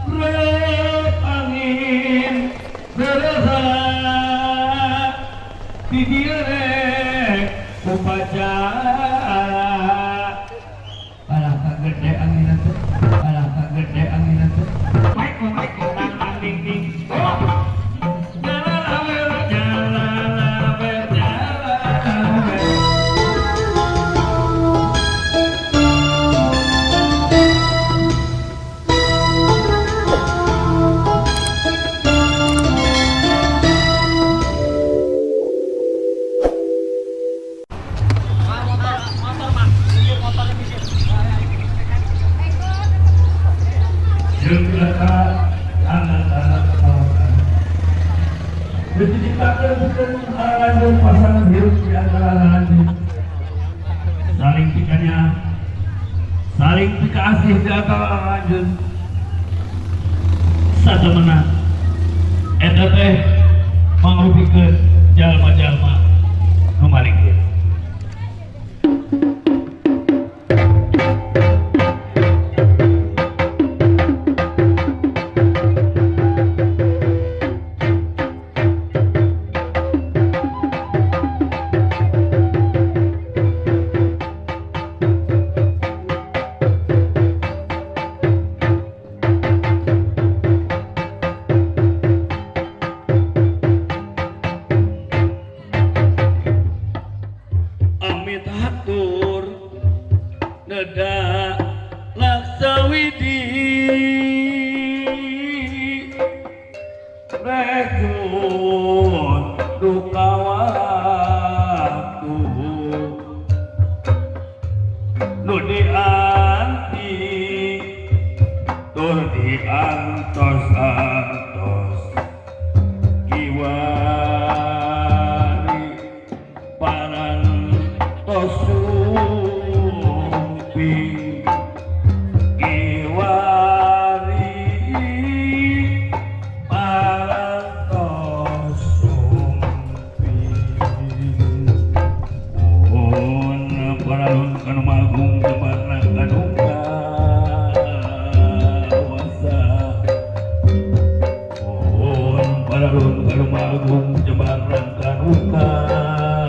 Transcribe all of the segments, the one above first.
Rep angin berasa di dieu rek upacara. Alah, kagede angin teh, alah, kagede angin teh. Baik, baik, tang ding ding. Oh. Jalalawer, jalalawer, jalalawer. Jeung eta anak-anak kawasan. Geus diciptakeun pikeun aranjeun pasangan hirup di antara aranjeun. Saling pikanya, saling pikaasih di antara aranjeun. Satemena eta teh mangrupikeun jalma-jalma nu marikeun. Amit hatur neda laksawidi rekun duka waktu nu dianti tur diantos antos kiwari parantos sumping kiwari parantos sumping. Pun paralun kanu magung jembarna kanu kawasa. Pun paralun kanu magung jembarna kanu kawasa.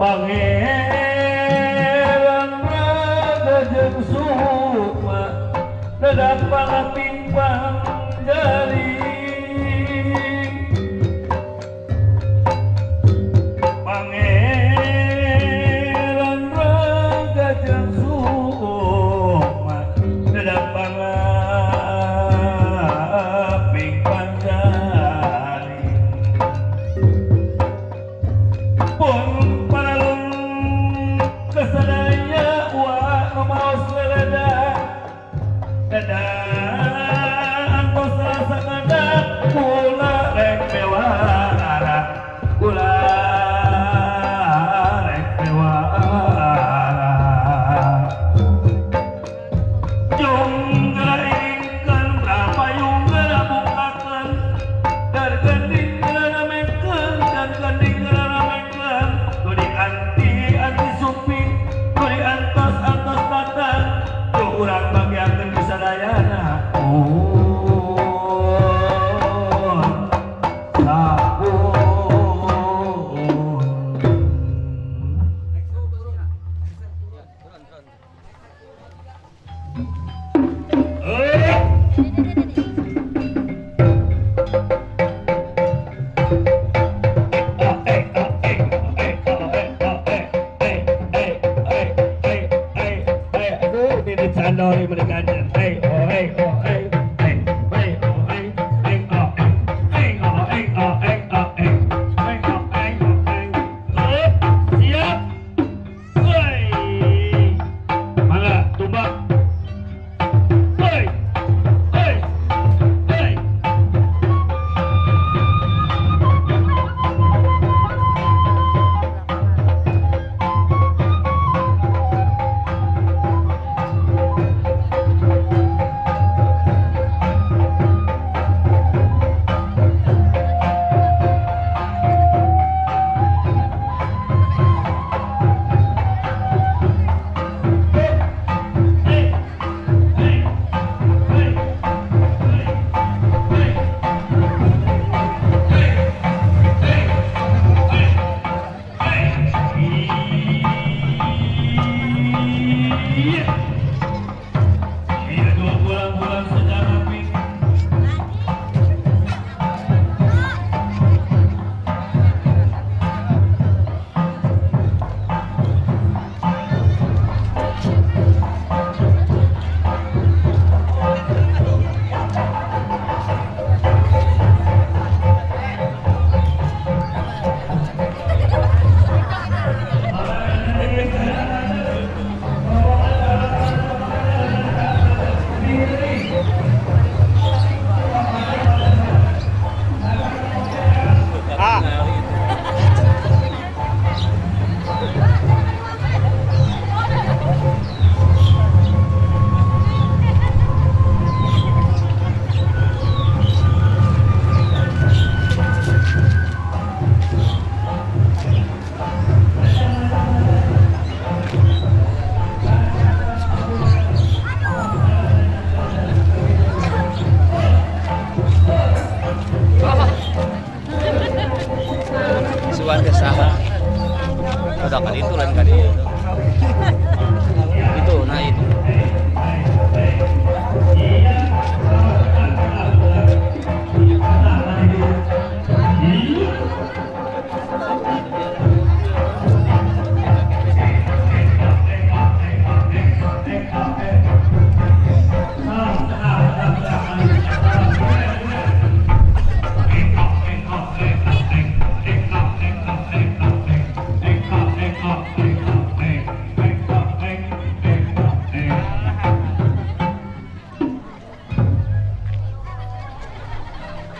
Pangeran Raga jeung Sukma nedapan pingpang jari. Pangeran Raga jeung Sukma nedapan pingpang jari. Pun paralun kasadaya wa nu maos leleda Dada antos rasa kada kula rek bewara, kula rek bewara. Jung geura iringkeun brapayung geura bukakeun dar gending geura ramekeun dar gending geura ramekeun. Nu dianti anti sumping nu diantos antos datang tuh urang bagiakeun sadayana. Oh, sampun. Eh. Aduh, ini candori mereka. Hey, oh, hey, oh, hey, hey, hey, oh, hey, hey, oh, hey, hey, oh, hey, oh, hey, oh, hey, hey, oh, hey, oh, hey. Eh, siap. Woi. Mangga, tumbak. Woi. Woi. Woi.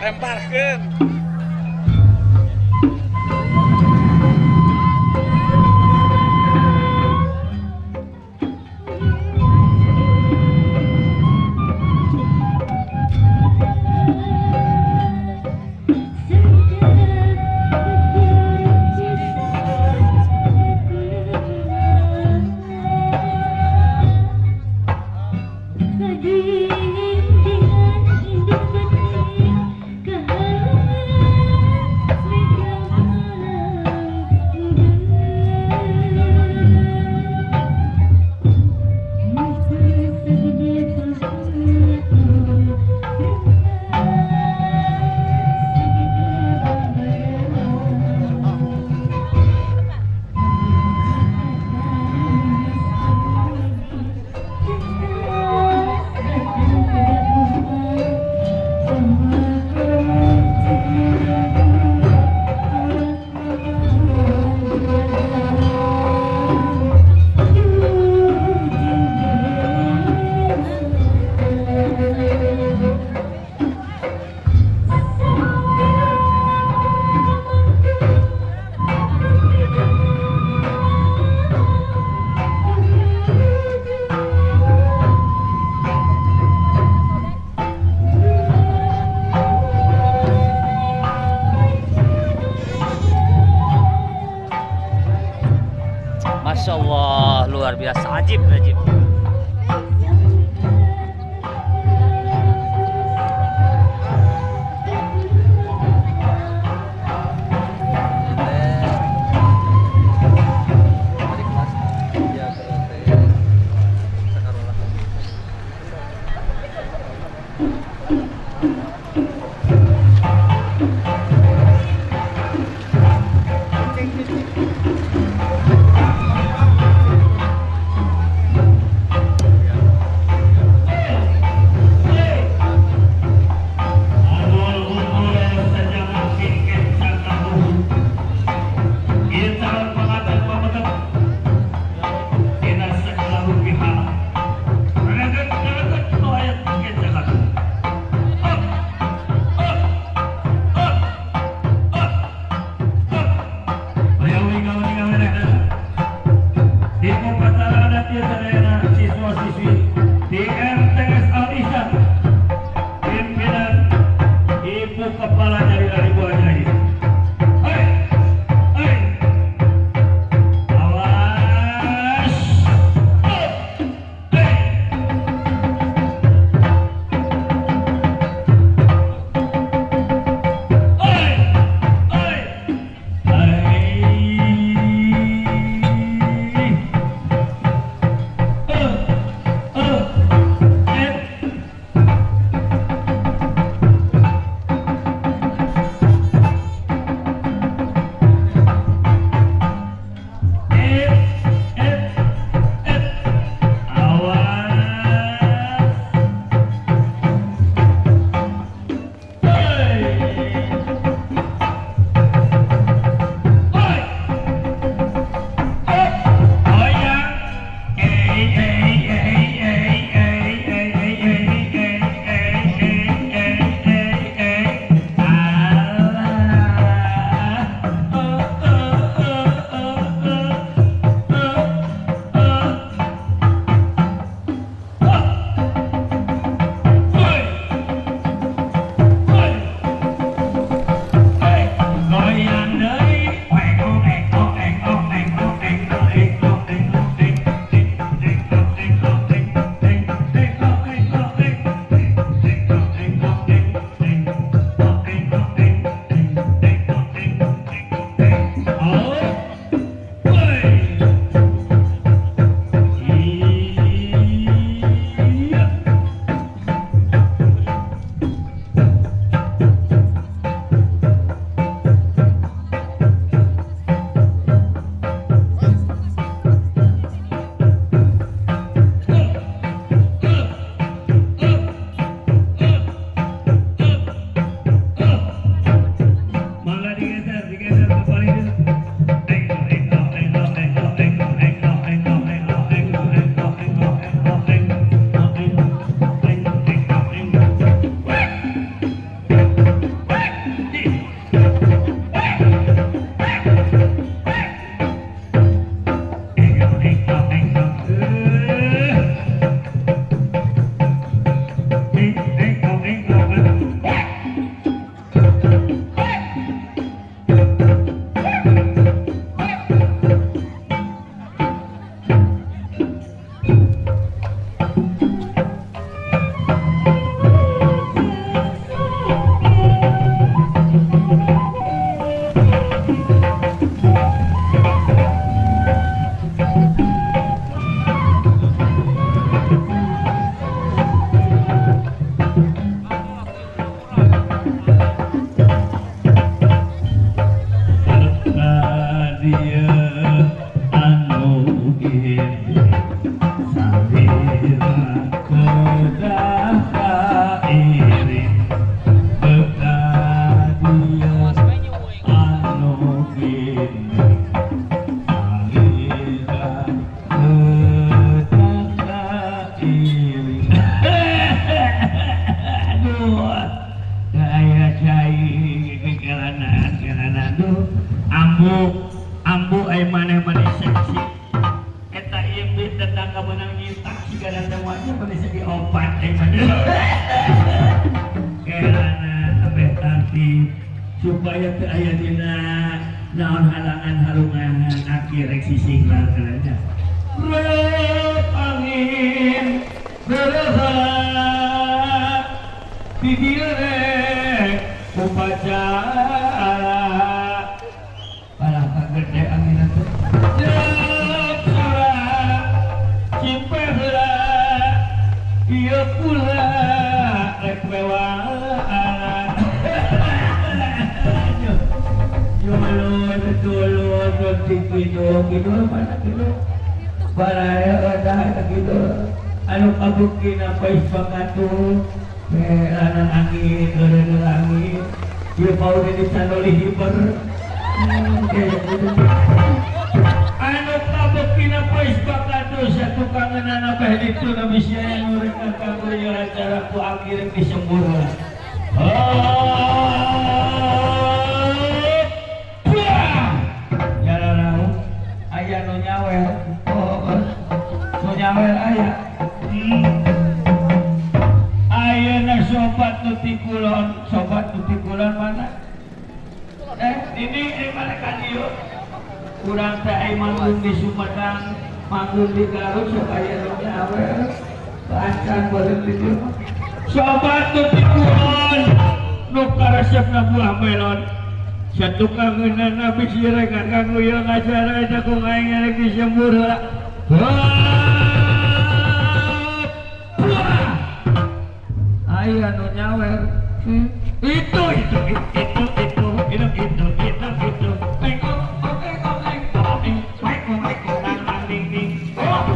Lemparkeun. Masya Allah, luar biasa, ajib, ajib. Siswa-siswi di MTS Al-Ihsan, pimpinan Ibu Kepala dari Ibu Ajayi. Hei, hei, awas, hei, hei. Hei, hei, hei. Duit tentang kabenang nyitak sigana semuanya pada segi opat eh mana. Kelana ambeh tartib supaya teu aya dina naon halangan harungan akhir rek sisinglar kalanya. Rep angin bereha di dieu rek upacara palah kagede angin teh. Jep sora cimpe heula ieu pula rek bewaan. Yulun tulun di kidul kidul mana kidul baraya ada kidul anu kabukina pais bakatu meranan angin eureun angin ieu pauri di candoli hiber kayak gitu. Anu kabukina pais bakatu satukangeunana beh ditu na bisi aya nu rek kanggo ieu acara ku akhir disembur. Oh, jalan aya nu nyawer. Oh, nu nyawer aya. Ayeuna sobat nu ti kulon, sobat nu ti kulon mana? Ini mana ka dieu? Urang teh aya manggung di Sumedang, manggung di Garut sok aya nu nyawer. Acan beureum di dieu. Sobat nu ti kulon, nu karesepna buah melon. Satukangeunana bisi rek kanggo ieu ngacara eta ku aing rek disembur heula. Wah! Aya nu nyawer. Itu itu itu itu itu itu itu itu. Engkong engkong engkong engkong engkong nang ding ding. Oh,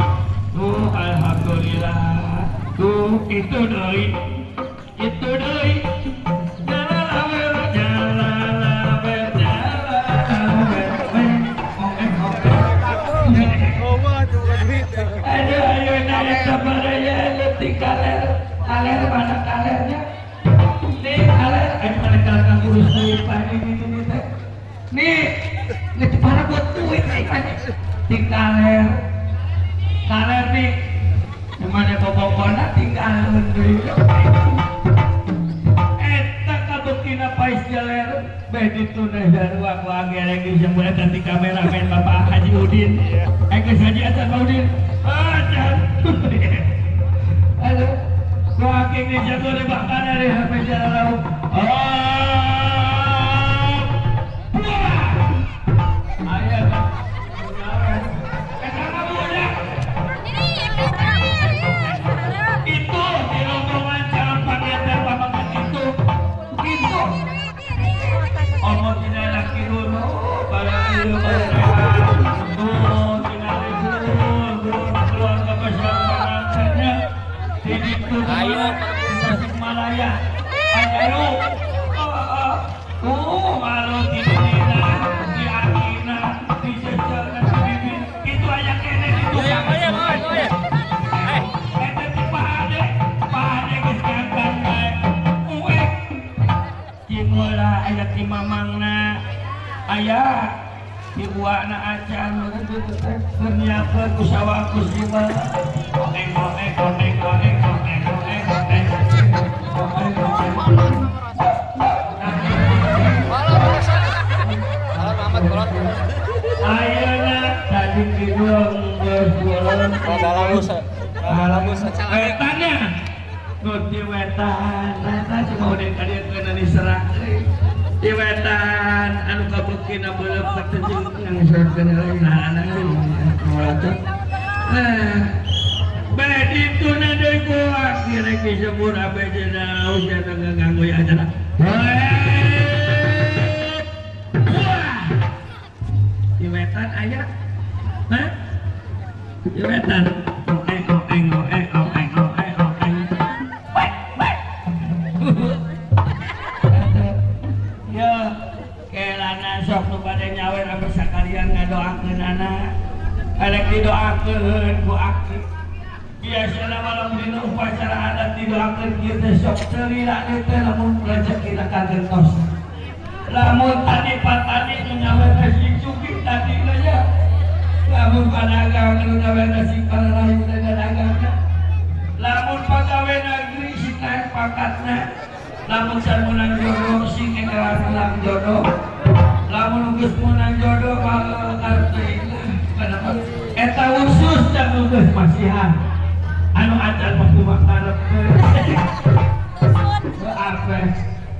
tuh alhamdulillah. Tuh itu deui. Itu deui. Jalalawer jalalawer jalalawer. Ong eng ong. Aduh, ayo naik baraya leutik kaler. Kaler mana kalernya? Nih kaler, eh mana kaler ngurus duit pak ini ini teh. Nih, nih para buat duit nih kan. Di kaler. Kaler nih. Mana bobokona tinggal deui. Eta kabuktina pais jaler beh dituna sarua ku angereng disebut eta di kameramen Bapak Haji Udin. Eh geus haji acan Pak Udin. Acan. Aduh. Ku aking disebut bahkan dari HP jalan laut. Oh. Wah. Aya kan. Eta mah budak. Itu di rombongan calon panganten pamangan itu. Itu. Omo tidak laki dulu, barang itu barang. Oh, tidak dulu, keluarga besar pengantinnya. Di itu Ayo. Tasikmalaya. Ayo. Oh, oh, malu di Nina, di Akina, di Jejer, di Bibi. Itu aya kene itu. Ayo, ayo, ayo, ayo. Eh, Eta ti Pak Ade, Pak Ade geus ngangkat bae. Uek. Cingula aya ti mamangna. Aya ti uakna acan kitu teh keur nyiapkeun ku sawah ku sima. Eng eng eng eng eng eng eng eng. Eng eng. Kolot Muhammad kolot. Ayeuna tadi kidul geus bolon. Rada lagus. Rada lagus. Wetannya nu di wetan eta cuma udah ka dieu keuna diserang euy. Di wetan anu kabeukina beuleum teh jeung ngangsorkeun heula ngaranna euy. Eh, beh dituna deui ku akhirnya disebut abe cenah usia teh nganggo ya acara. Wah. Di wetan aya. Hah? Di wetan. Oh eng oh eng oh eng oh eng oh eng oh eng. Wek wek. Ya, kelana sok nu bade nyawer ameh sakalian ngadoakeun anak. Arek didoakeun ku aki. Biasana malam dina upacara adat didoakeun kieu teh sok celila teh lamun rezekina kagentos. Lamun tadi patani nu nyawer teh sing sugih tadi ya. Lamun padagang anu gawena sing pararayu dagang-dagangna. Lamun pagawe negeri sing naik pangkatna. Lamun can meunang jodoh sing engkelan meunang jodoh. Lamun geus meunang jodoh karep teuing lah. Kenapa? Eta khusus can geus masihan. Anu acan mah kumaha karep. Apa?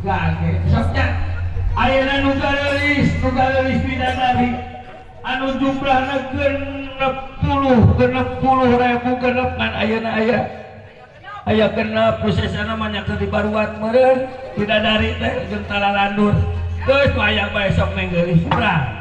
Gage. Sok nya ayeuna nu gareulis bidadari anu jumlahna 60.000 genep kan ayeuna aya genep prosesna mah nya keur dibaruat meureun bidadari teh jeung talalandur geus nu aya bae sok neng geulis urang.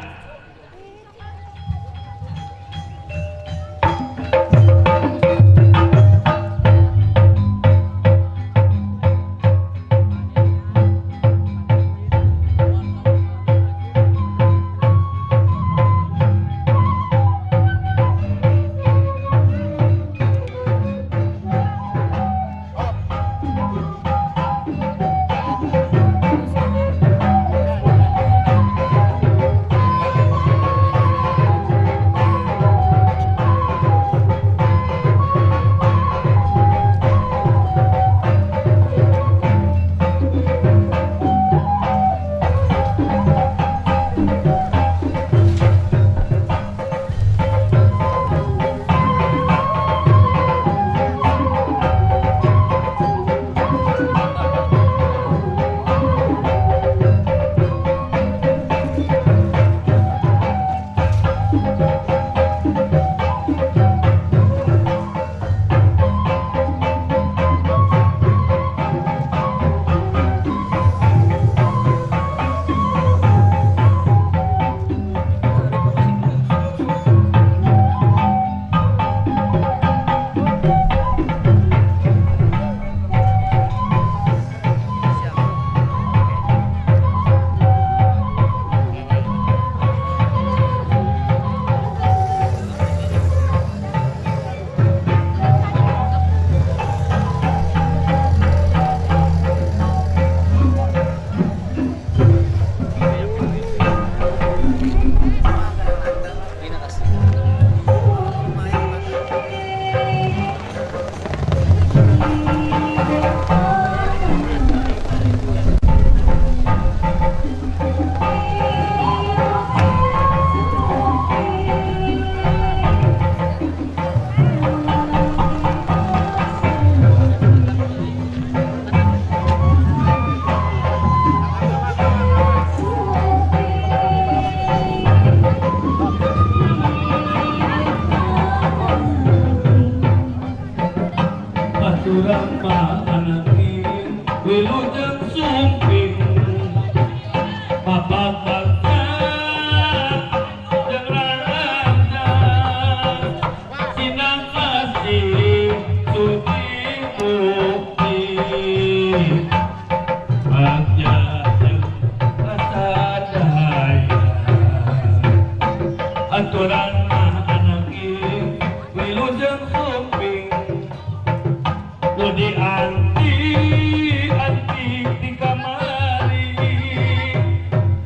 Aturan mah anaking wilujeng sumping bapak bangsa jeung rarangga sinang kasih suci mukti bagja jeung kasadaya. Aturan mah anaking wilujeng sumping Budi anti anti di kamari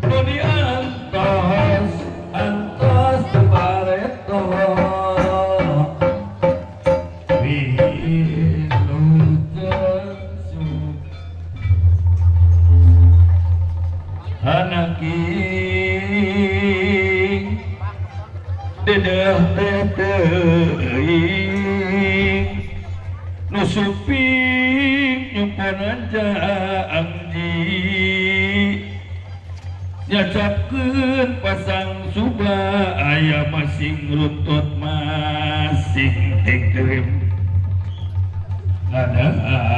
Budi antos antos bareto wilujeng sumping anaking dedeh teuing nu suping nyumponan jangji nyacapkeun pasang suba aya masing runtut masing tingkeum nada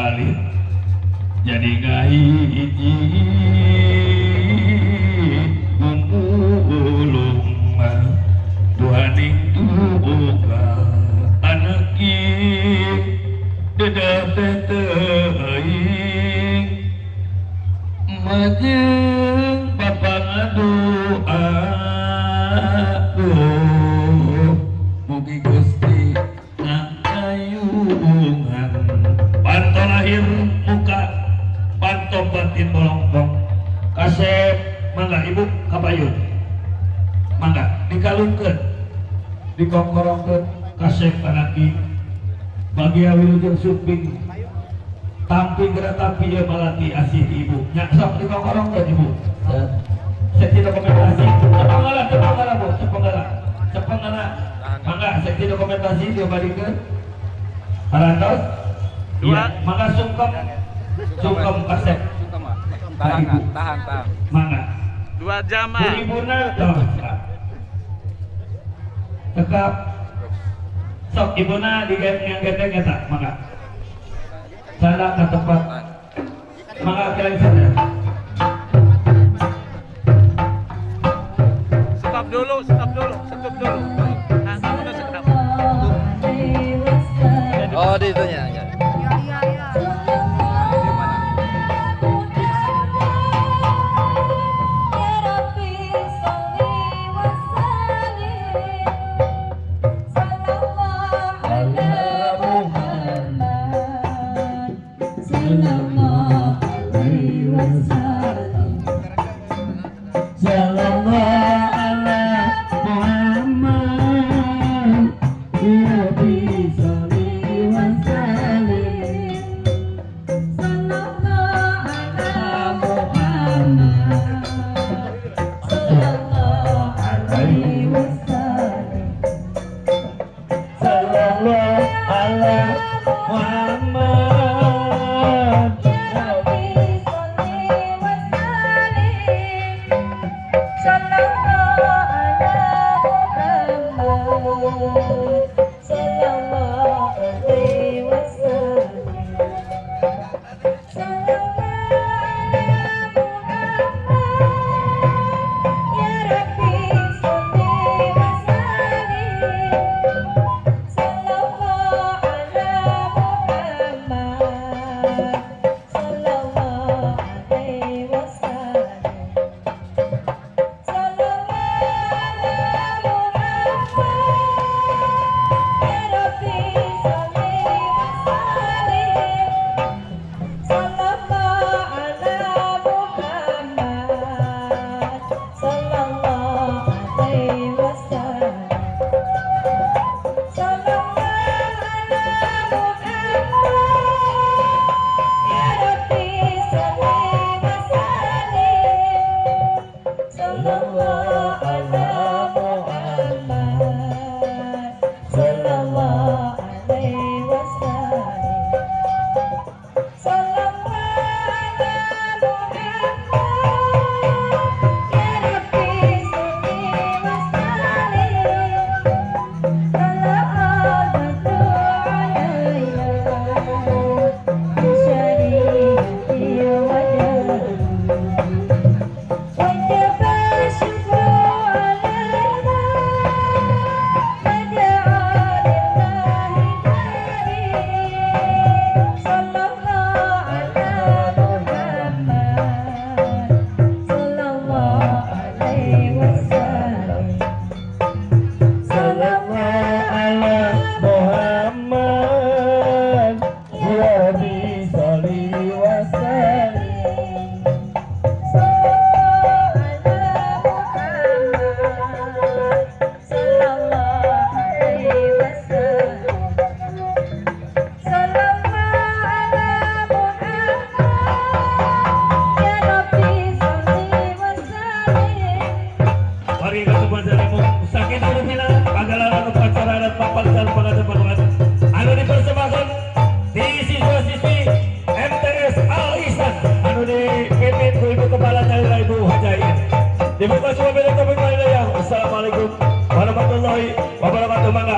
alit jadi ngahiji gulung Tuhaning tubuka anaking dedeh teuing majeng bapa ngadoa mugi Gusti ngayungan panto lahir muka panto batin bolongkong kasep mangga ibu kapayun mangga dikalungkeun. Dikongkorongkeun kasep anaki bagia wilujeng sumping tampi geura tampi ieu malati asih ibu nya. Sok dikongkorongkeun, Ibu. Seksi dokumentasi, cepengala, cepengala, Bu, cepengala, cepengala. Mangga seksi dokumentasi diobadikeun. Parantos. Dua. Iya, mangga sungkem, sungkem kasep. Tahan, Ibu. tahan, tahan. Mangga. 2 jam Bu ah. Ibuna toh cekap. Sok ibuna di yang genteng eta, mangga sana ke tempat, mangga kalian sana. Stop dulu, stop dulu, stop dulu. Ah, kamu udah stop. Oh, di itunya. Ya. Di mana? Ya Rabbi sholli wa sallim sallallahu ala Muhammad sallallahu alaihi wasallam. Sallallahu ala Muhammad ya Rabbi sholli wa sallim. Sallallahu ala Muhammad sallallahu alaihi wasallam. Sallallahu ala Muhammad. Ya Rabbi sholli wa sallim sallallahu ala Muhammad sallallahu alaihi wasallam. Sallallahu ala Muhammad ya Rabbi sholli wa sallim sallallahu ala Muhammad sallallahu alaihi wasallam. Sallallahu ala Muhammad ya Rabbi sholli wa sallim sallallahu ala Muhammad sallallahu alaihi wasallam. Sallallahu ala Muhammad ya Rabbi sholli wa sallim sallallahu ala Muhammad sallallahu alaihi wasallam. Sallallahu ala Muhammad ya Rabbi sholli wa sallim. طلع البدر علينا بشريعتي ودار وجب الشكر علينا ما دعا لله داعي. صلى الله على محمد صلى الله عليه وسلم. Sallallahu ala Muhammad ya Rabbi sholli wa sallim. Sallallahu ala Muhammad sallallahu alaihi wasallam. Sallallahu ala Muhammad ya Rabbi sholli wa sallim. Mari kesemua jarimu sakit rupina pagelaran upacara adat papancan pangadepan anu dipersembahkan di siswa-siswi MTS Al Ihsan anu dipimpin ku Ibu Kepala Daerah Ibu Hajain. Dibuka semua beda topik lainnya. Wassalamualaikum warahmatullahi wabarakatuh. Mangga.